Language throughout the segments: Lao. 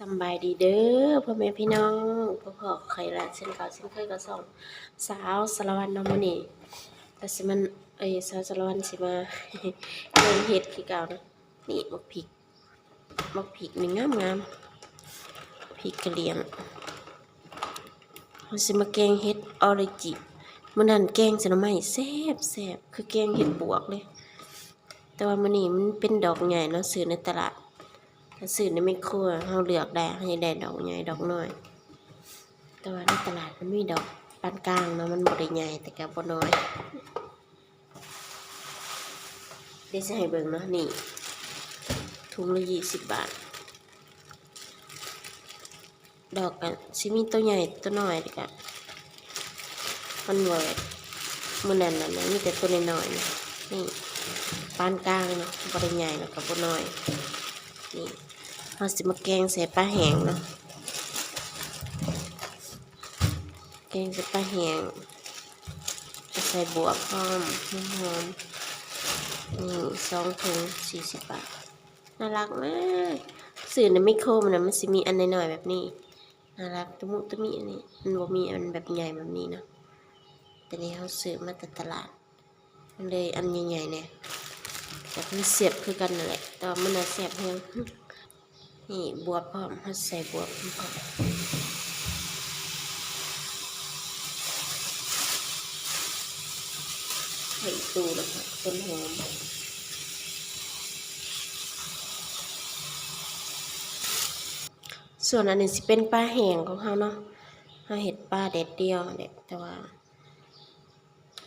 ສຳບາຍດີເດີພໍ່ແມ່ພີ່ນ້ອງ ພົບພໍ້ກັບຂ້ອຍລະເຊັ່ນເກົ່າເຊັ່ນເຄີຍກັບຊ່ອງສາວສາລະວັນເນາະ. ມື້ນີ້ກໍຊິມາ ເອີຍ ສາວສາລະວັນຊິມາແກງເຫັດຄືເກົ່າເນາະ. ນີ້ໝາກພິກ ໝາກພິກນີ້ງາມໆ ພິກກະຫຼຽງ. ເຮົາຊິມາແກງເຫັດອໍລິຈິ ມື້ນັ້ນແກງໃສ່ໜໍ່ໄມ້ແຊບໆ ຄືແກງເຫັດປວກເລີຍ. ແຕ່ວ່າມື້ນີ້ມັນເປັນດອກໃຫຍ່ເນາະ ຊື້ໃນຕະຫຼາດ ຖ້າຊື້ໃນແມັກໂຄເຮົາເລືອກໄດ້ ເຮົາຢາກໄດ້ດອກໃຫຍ່ດອກນ້ອຍ. ແຕ່ວ່າໃນຕະຫຼາດມັນມີດອກປານກາງເນາະ ມັນບໍ່ໄດ້ໃຫຍ່ແຕ່ກໍບໍ່ນ້ອຍ. ດຽວຊິໃຫ້ເບິ່ງເນາະ ນີ້ ຖົງລະຊາວບາດ. ດອກກໍຊິມີໂຕໃຫຍ່ໂຕນ້ອຍ ແລ້ວກໍມັນບໍ່ ມື້ນັ້ນນະ ມີແຕ່ໂຕນ້ອຍໆ ນີ້ ປານກາງເນາະ ບໍ່ໄດ້ໃຫຍ່ແລ້ວກໍບໍ່ນ້ອຍ. ນີ້ ເຮົາຊິມາແກງໃສ່ປາແຫ້ງເນາະ ແກງໃສ່ປາແຫ້ງ ໃສ່ບວບພ້ອມ ຫອມໆ. ນີ້ ສອງຖົງ ສີ່ສິບບາດ. ໜ້າລັກມາກ ຊື້ໃນແມັກໂຄມັນນະ ມັນຊິມີອັນນ້ອຍໆແບບນີ້ ໜ້າລັກຕະມຸຕະມິ. ອັນນີ້ມັນບໍ່ມີອັນແບບໃຫຍ່ແບບນີ້ເນາະ ແຕ່ນີ້ເຮົາຊື້ມາແຕ່ຕະຫຼາດ ມັນເລີຍອັນໃຫຍ່ໆແດ່ ແຕ່ມັນແຊບຄືກັນນັ້ນແຫຼະ ແຕ່ວ່າມັນນະແຊບແຮງ. ນີ້ບວບພ້ອມ ເຮົາໃສ່ບວບພ້ອມ ໃສ່ຕູ້ ແລ້ວກໍຕົ້ນຫອມ. ສ່ວນອັນນີ້ຊິເປັນປາແຫ້ງຂອງເຮົາເນາະ ເຮົາເຮັດປາແດດດຽວຫັ້ນແຫຼະ ແຕ່ວ່າ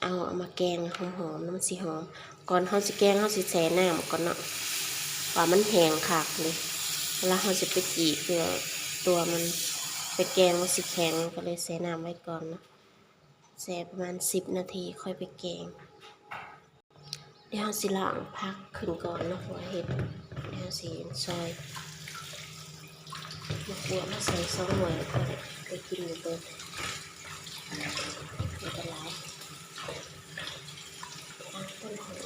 ເອົາ ເອົາມາແກງຫອມໆ ມັນຊິຫອມ. ກ່ອນເຮົາຊິແກງ ເຮົາຊິແຊ່ນ້ຳກ່ອນເນາະ ວ່າມັນແຫ້ງຄັກເດ. ເວລາເຮົາຊິໄປຈີກ ຕົວ ຕົວມັນໄປແກງ ມັນຊິແຂງ ກໍເລີຍແຊ່ນ້ຳໄວ້ກ່ອນເນາະ ແຊ່ປະມານສິບນາທີ ຄ່ອຍໄປແກງ. ດຽວເຮົາຊິລ້າງຜັກຂຶ້ນກ່ອນເນາະ ເພາະວ່າເຫັດ ດຽວເຮົາຊິຊອຍ ໝາກບວບເຮົາໃສ່ສອງໜ່ວຍ ແລ້ວກໍໄດ້ກິນຢູ່ເບິດ ບໍ່ຕ້ອງຫຼາຍ. ອ່ະ ຕົ້ນຫອມ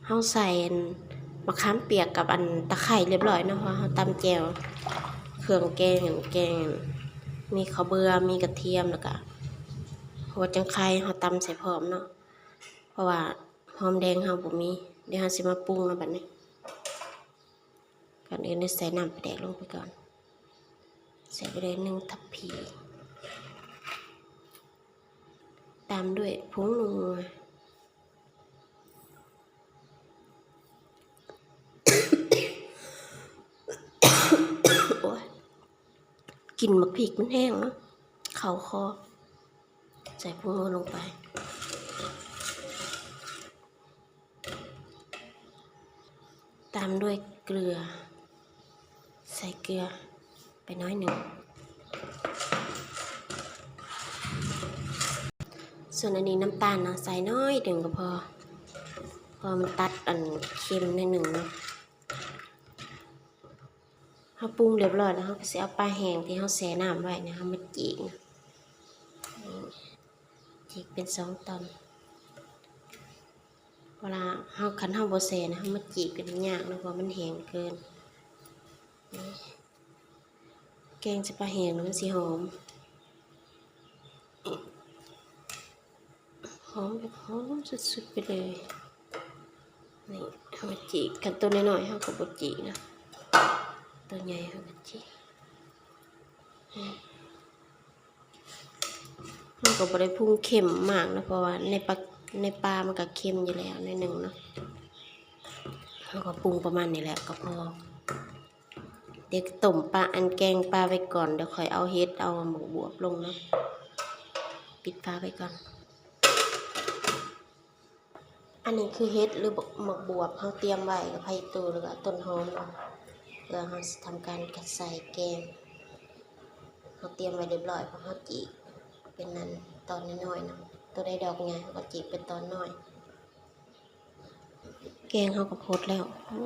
ເຮົາໃສ່ອັນ ມະຂາມປຽກກັບອັນຕະໄຄຣຽບຮ້ອຍເນາະ ເພາະວ່າເຮົາຕຳແຈ່ວ ເຄື່ອງແກງ ອັນ ແກງ ມີເຂົ້າເບືອ ມີກະທຽມ ແລ້ວກະຫົວຈັ່ງໄຄເຮົາຕຳໃສ່ພ້ອມເນາະ ເພາະວ່າຫອມແດງເຮົາບໍ່ມີ. ດຽວເຮົາຊິມາປຸງເນາະບັດນີ້. ກ່ອນອື່ນໄດ້ໃສ່ນ້ຳປາແດກລົງໄປກ່ອນ ໃສ່ໄປເລີຍໜຶ່ງທັບພີ ຕາມດ້ວຍຜົງນົວ. ໂອ້ຍ ກິ່ນໝາກພິກມັນແຮງເນາະ ເຂົ້າຄໍ. ໃສ່ຜົງນົວລົງໄປ ຕາມດ້ວຍເກືອ ໃສ່ເກືອໄປໜ້ອຍໜຶ່ງ ສ່ວນອັນນີ້ນ້ຳຕານເນາະ ໃສ່ໜ້ອຍໜຶ່ງກໍພໍ ເພາະມັນຕັດອັນເຄັມໜ້ອຍໜຶ່ງເນາະ. າປຸງຮຽບຮ້ອຍແລ້ວ ເຮົາກໍຊິເອົາປາແຫ້ງທີ່ເຮົາແຊ່ນ້ຳໄວ້ນີ້ ເຮົາມາຈີກ ຈີກເປັນສອງຕອນ. ເວລາເຮົາ ຄັນເຮົາບໍ່ແຊ່ນະ ເຮົາມາຈີກກໍຍາກເນາະ ເພາະວ່າມັນແຫ້ງເກີນ. ແກງໃສ່ປາແຫ້ງແລ້ວມັນຊິຫອມ ຫອມແບບຫອມສຸດໆໄປເລີຍ. ນີ້ ເຮົາມາຈີກ ຄັນໂຕນ້ອຍໆເຮົາກໍບໍ່ຈີກນະ ໂຕໃຫຍ່ເຮົາກໍຈີກ. ເຮົາກໍບໍ່ໄດ້ປຸງເຂັ້ມມາກນະ ເພາະວ່າໃນປາ ໃນປາມັນກໍເຄັມຢູ່ແລ້ວໜ້ອຍໜຶ່ງເນາະ. ເຮົາກໍປຸງປະມານນີ້ແຫຼະກໍພໍ. ດຽວຕົ້ມປາ ອັນ ແກງປາໄວ້ກ່ອນ ດຽວຄ່ອຍເອົາເຫັດ ເອົາໝາກບວບລົງເນາະ. ປິດຝາໄວ້ກ່ອນ. ອັນນີ້ຄືເຫັດ ຫຼື ໝາກບວບ ເຮົາຕຽມໄວ້ກັບຜັກອີ່ຕູ ແລ້ວກໍຕົ້ນຫອມເນາະ ເພື່ອເຮົາຊິທຳການກັດໃສ່ແກງ. ເຮົາຕຽມໄວ້ຮຽບຮ້ອຍ ເພາະເຮົາຈີກເປັນອັນຕອນນ້ອຍໆເນາະ ໂຕໃດດອກໃຫຍ່ເຮົາກໍຈີກເປັນຕອນນ້ອຍ. ແກງເຮົາກໍພົດແລ້ວ. ໂອ້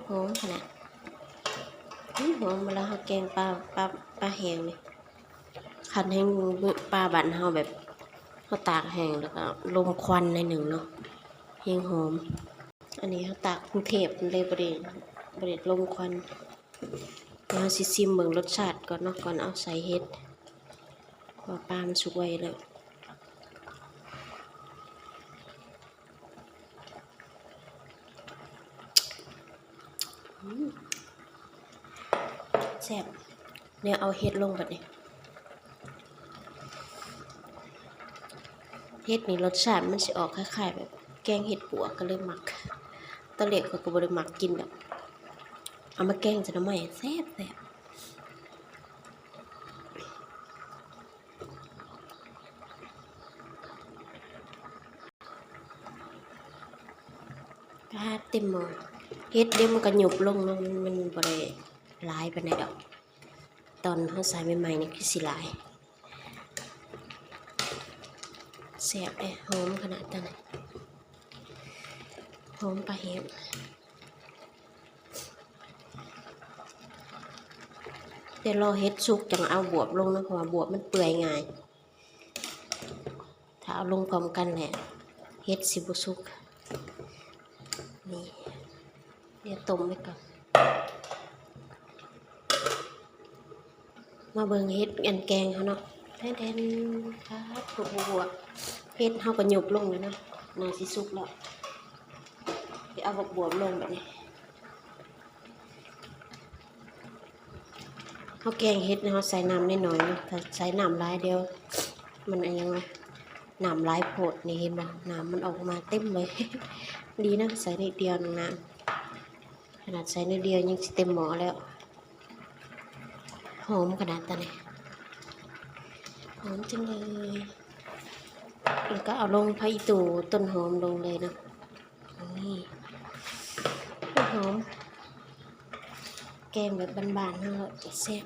ຫອມຂະໜາດ. ຫອມເວລາເຮົາແກງປາ ປາ ປາແຫ້ງນີ້. ຄັນແຮງ ປາບ້ານເຮົາແບບເຮົາຕາກແຫ້ງ ແລ້ວກໍລົມຄວັນໜ້ອຍໜຶ່ງເນາະ ແຮງຫອມ. ອັນນີ້ເຮົາຕາກກຸງເທບ ມັນເລີຍບໍ່ໄດ້ ບໍ່ໄດ້ລົມຄວັນ. ດຽວເຮົາຊິຊິມເບິ່ງລົດຊາດກ່ອນເນາະ ກ່ອນເອົາໃສ່ເຫັດ ເພາະວ່າປາມັນສຸກໄວແລ້ວ. ອືມ ແຊບ. ດຽວເອົາເຫັດລົງບັດນີ້. ເຫັດນີ້ລົດຊາດມັນຊິອອກຄ້າຍໆແບບແກງເຫັດປວກ ກໍເລີຍມັກ. ຕອນແລກຂ້ອຍກໍບໍ່ໄດ້ມັກກິນດອກ ເອົາມາແກງໃສ່ໜໍ່ໄມ້ ແຊບໆ. ປາດ ເຕັມໝໍ້. ເຫັດດຽວມັນກໍຫຍຸບລົງເນາະ ມັນ ມັນບໍ່ໄດ້ຫຼາຍປານໃດດອກ. ຕອນເຮົາໃສ່ໃໝ່ໆນີ້ຄືຊິຫຼາຍ. ແຊບເດ້ ຫອມຂະໜາດນັ້ນ ຫອມປາແຫ້ງ. ດຽວລໍເຫັດສຸກຈັ່ງເອົາບວບລົງເນາະ ເພາະວ່າບວບມັນເປື່ອຍງ່າຍ. ຖ້າເອົາລົງພ້ອມກັນແຫຼະ ເຫັດຊິບໍ່ສຸກ. ນີ້ ດຽວຕົ້ມໄວ້ກ່ອນ. ມາເບິ່ງເຫັດອັນແກງເຮົາເນາະ. ແທນໆ ປາດ ບວບ ເຫັດເຮົາກໍຫຍຸບລົງແລ້ວເນາະ ໜ້າຊິສຸກແລ້ວ. ດຽວເອົາບັກບວບລົງບັດນີ້. ເຮົາແກງເຫັດເຮົາໃສ່ນ້ຳນ້ອຍໆເນາະ ຖ້າໃສ່ນ້ຳຫຼາຍດຽວມັນອັນຫຍັງວະ ນ້ຳຫຼາຍໂພດ. ນີ້ເຫັນບໍ່ ນ້ຳມັນອອກມາເຕັມເລີຍ. ດີນະໃສ່ນິດດຽວໜຶ່ງນ້ຳ ຂະໜາດໃສ່ໜ້ອຍດຽວຍັງຊິເຕັມໝໍ້ແລ້ວ. ຫອມຂະໜາດຕອນນີ້ ຫອມຈັງເລີຍ. ແລ້ວກໍເອົາລົງຜັກອີ່ຕູ ຕົ້ນຫອມລົງເລີຍເນາະ. ນີ້ ຫອມ ແກງແບບບ້ານໆເຮົາແຊບ.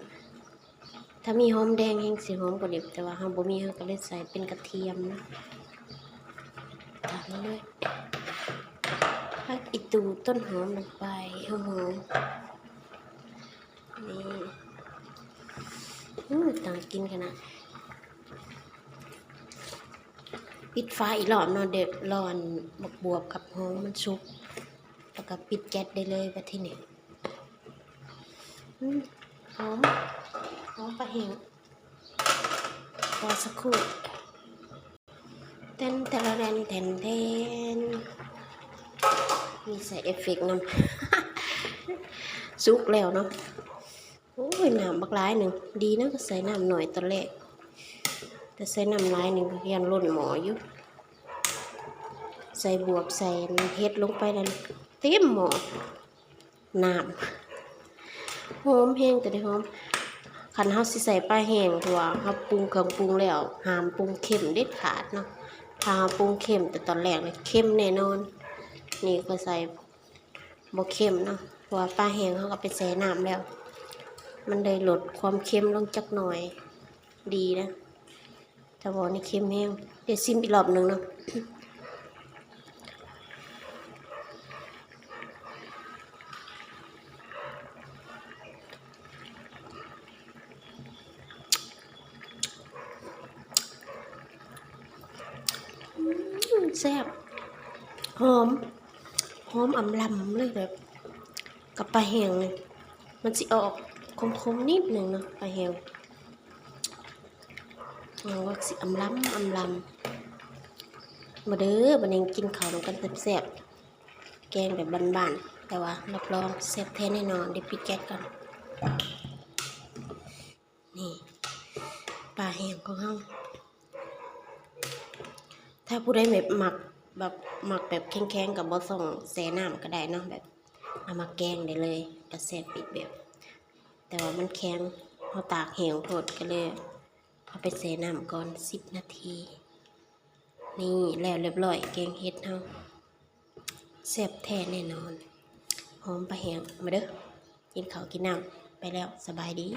ຖ້າມີຫອມແດງແຮ່ງຊິຫອມກວ່ານີ້ ແຕ່ວ່າເຮົາບໍ່ມີ ເຮົາກໍເລີຍໃສ່ເປັນກະທຽມເນາະ. ຕາມມາດ້ວຍຜັກອີ່ຕູ ຕົ້ນຫອມລົງໄປ ຫອມໆ. ນີ້ ອື ຕາກິນຂະໜາດ. ປິດຝາອີກລອບເນາະ ດຽວລໍອັນບັກບວບກັບຫອມມັນສຸກ ແລ້ວກໍປິດແກັສໄດ້ເລີຍບັດທີນີ້. ອື ຫອມ ຫອມປາແຫ້ງ. ລໍສັກຄູ່. ແຕ່ນ ແຕ່ນ ແຕ່ນ ແຕ່ນ ແຕ່ນ. ມີໃສ່ເອຟເຟັກນຳ. ສຸກແລ້ວເນາະ. ໂອ້ຍ ນ້ຳບັກຫຼາຍໜຶ່ງ. ດີນະ ກໍໃສ່ນ້ຳໜ້ອຍຕອນແລກ. ແຕ່ໃສ່ນ້ຳຫຼາຍໜຶ່ງກໍຢ້ານລົ້ນໝໍ້ຢູ່. ໃສ່ບວບ ໃສ່ເຫັດລົງໄປນັ້ນ ເຕັມໝໍ້. ນ້ຳ ຫອມແຮງ ໂຕນີ້ຫອມ. ຄັນເຮົາຊິໃສ່ປາແຫ້ງ ເພາະວ່າເຮົາປຸງເຄື່ອງປຸງແລ້ວ ຫ້າມປຸງເຄັມເດັດຂາດເນາະ. ຖ້າເຮົາປຸງເຄັມແຕ່ຕອນແລກນີ້ ເຄັມແນ່ນອນ. ນີ້ຂ້ອຍໃສ່ບໍ່ເຄັມເນາະ ເພາະວ່າປາແຫ້ງເຮົາກໍໄປແຊ່ນ້ຳແລ້ວ ມັນໄດ້ລົດຄວາມເຄັມລົງຈັກໜ້ອຍ. ດີນະ. ແຕ່ບໍ່ນີ້ເຄັມແຮງ. ດຽວຊິມອີກລອບໜຶ່ງເນາະ. ແຊບ ຫອມ ຫອມອຳລຳເລີຍ ແບບ ກັບປາແຫ້ງນີ້ ມັນຊິອອກຂົມໆ ນິດໜຶ່ງເນາະ ປາແຫ້ງ ຫວັງວ່າຊິອຳລຳ ອຳລຳ. ມາເດີ ບັດນີ້ກິນເຂົ້ານຳກັນແຊບໆ ແກງແບບບ້ານໆ ແຕ່ວ່າຮັບຮອງແຊບແທ້ແນ່ນອນ. ເດ ປິດແກັສກ່ອນ. ນີ້ ປາແຫ້ງຂອງເຮົາ. ຖ້າຜູ້ໃດແບບມັກ ແບບ ມັກແບບແຂງໆ ກໍບໍ່ຕ້ອງແຊ່ນ້ຳກໍໄດ້ເນາະ ແບບເອົາມາແກງໄດ້ເລີຍ ກໍແຊບອີກແບບ. ແຕ່ວ່າມັນແຂງ ເຮົາຕາກແຫ້ງໂພດ ກໍເລີຍເອົາໄປແຊ່ນ້ຳກ່ອນສິບນາທີ. ນີ້ ແລ້ວລຽບຮ້ອຍ ແກງເຫັດເຮົາ ແຊບແທ້ແນ່ນອນ ຫອມປາແຫ້ງ. ມາເດີ ກິນເຂົ້າກິນນ້ຳ ໄປແລ້ວ ສະບາຍດີ.